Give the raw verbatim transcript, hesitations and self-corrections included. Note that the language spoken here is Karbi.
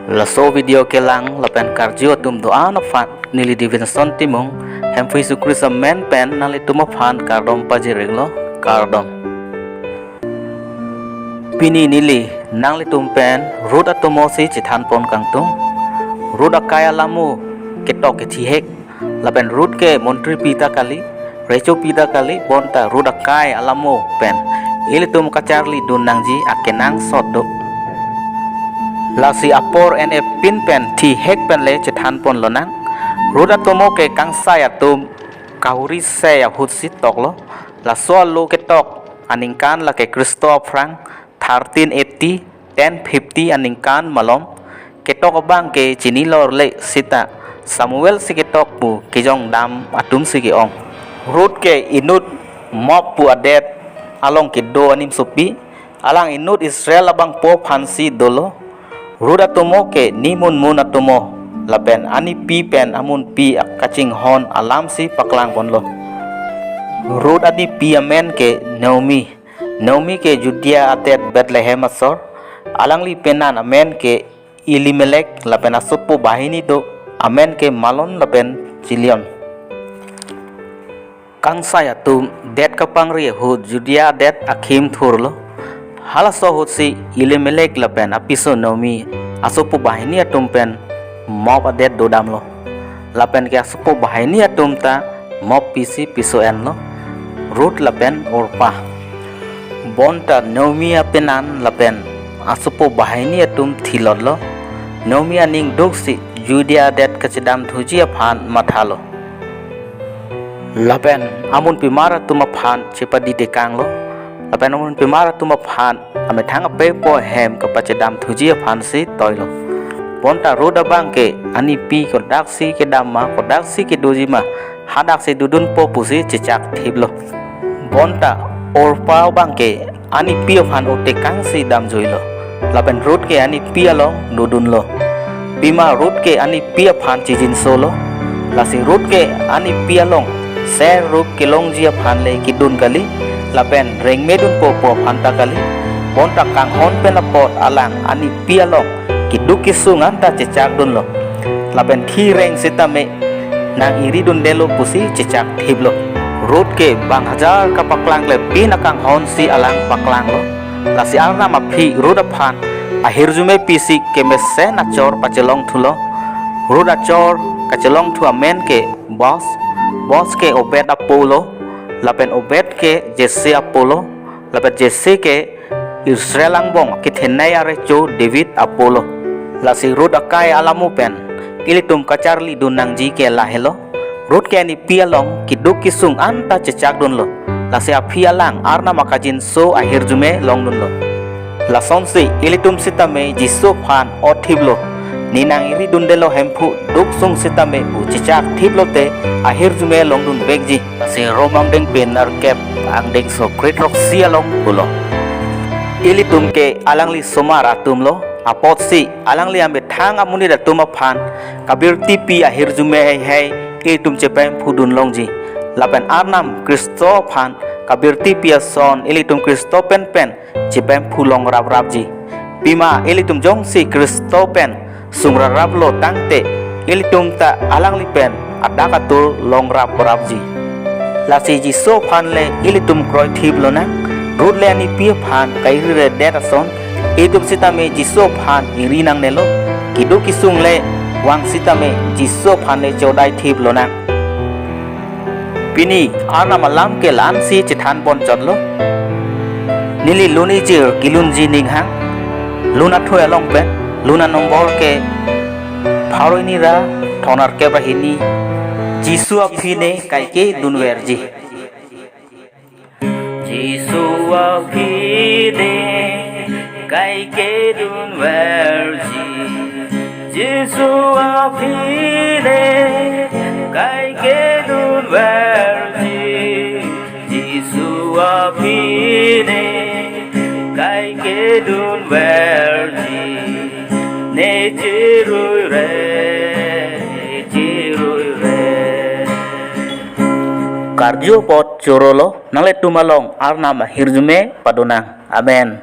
Laso video kelang lapen karju atum do-an aphan neli Davidson Timung, Hemphu Jisu Khristo amen pen nanglitum aphan kardom pajir-iklo, kardom. Pini neli nanglitum pen Ruth atomo si chethanpon kangtung. Ruth akai alamo ketok kethihek, lapen Ruth ke montri pi ta kali, recho pi ta kali, bonta Ruth akai alamo pen ilitum kacharlidun nangji akenangsot do. Lasi apor en-e pin pen thihek pen le chethanpon lonang. Ruth atomo ke kangsai atum kahuri sei ahut si toklo. Laso alo ketok aningkan lake Khristo aphrang thirteen eighty, ten fifty aningkan malom. Ketok abang ke chinilo le seta Samuel si ketok pu kejongdam atum si ke-ong. Ruth ke inut Moab pu adet along kedo animsopi, alang inut Israel abangpo aphan si dolo. Ruth atomo ke nimun mun atomo, lapen anipi pen amunpi kachinghon alam si paklangponlo. Ruth anipi amen ke Naomi. Naomi ke Judea adet Bethlehem asor. Alangli penan amen ke Elimelek lapen asopo banghini do, amen ke Mahlon lapen Chilion. Kangsai atum det kapangri ahut Judea adet akhim thurlo. Halaso ahut si Elimelek lapen apiso Naomi asopo banghini atum pen Moab adet dodamlo. Lapen ke asopo banghini atum ta Moab pi si piso enlo, Ruth lapen Orpah. Bonta Naomi apenan lapen asopo banghini atum thilotlo. Naomi aning duksi Judea adet kachedamthuji aphan mathalo. Lapen amunpimar atum aphan chepadi tekanglo. Lapen amunpimar atum aphan amethang apepo ahem kapachedamthuji aphan si toilo. Bonta Ruth abang ke anipi kodaksi kedam ma, kodaksi kedoji ma, hadaksi dodunpo pusi chechak thiplo. Bonta Orpah abang ke anipi aphan otekangsi damjuilo. Lapen Ruth ke anipi along dodunlo. Pima Ruth ke anipi aphan chijinso lo. Lasi Ruth ke anipi along ser rup kelongji aphan le kedun kali, lapen rengme dunpo pu aphan ta kali. Bonta kanghon pen apot alang anipi along keduk kesung anta chechak dunlo. Lapen thi reng sitame nang-iri dundelo pusi chechak thiplo. Ruth ke bang hajar kapaklang klepin akanghon si alang paklanglo. Lasi Arnam aphi Ruth aphan ahirjume pisi kemesen achor pachelongthulo. Ruth achor kachelongthu amen ke Boaz, Boaz ke Obed apolo, lapen Obed ke Jesse apolo, lapen Jesse ke Israel angbong kethenei arecho David apolo. Lasi Ruth akai alamo pen ilitum kacharlidun nangji ke lahelo. Ruth ke anipi along keduk kesung anta chechak dunlo. Lasi aphi alang Arnam akajinso ahirjume longdunlo. Lasonsi ilitum sitame Jisu aphan othiplo. Ne nang-iri dundelo Hemphu, duk sung sitame pu chechak thiplote ahirjume longdunvekji. Lasi Rom angdeng pen nerkep angdengso kre-throksi along pulo. Ilitum ke alangli somar atumlo, apotsi alangli amethang amonit atum aphan kabirtipi ahirjume heihei ilitum chepemphu dunlongji. Lapen Arnam Khristo aphan kabirtipi ason ilitum Khristo penpen chepemphu longraprapji. Pima ilitum jongsi Khristo pen sungraraplo tangte ilitum ta alangli pen adak atur longraprapji. Lasi Jisu aphan le ilitum kroithip lonang. Ruth le anipi aphan kairiredet ason ilitum sitame Jisu aphan iri nangnelo. Keduk kesung le vang sitame Jisu aphan le chodaithip lonang. Pini Arnam alam ke la-ansi chethanpon chotlo. Neli lun ijir kelunji ninghang. Lun athui along pen, lun anombor ke pharo hini ra thon nerkep ra hini. Jisu aphi ne kaikedunverji. Jisu aphi ne kaikedunverji. Jisu aphi ne kaikedunverji. Jisu aphi ne kaikedunverji. Ne chiruire, chiruire. Karju apot chorolo, nanglitum along Arnam ahirjume padonang. Amen.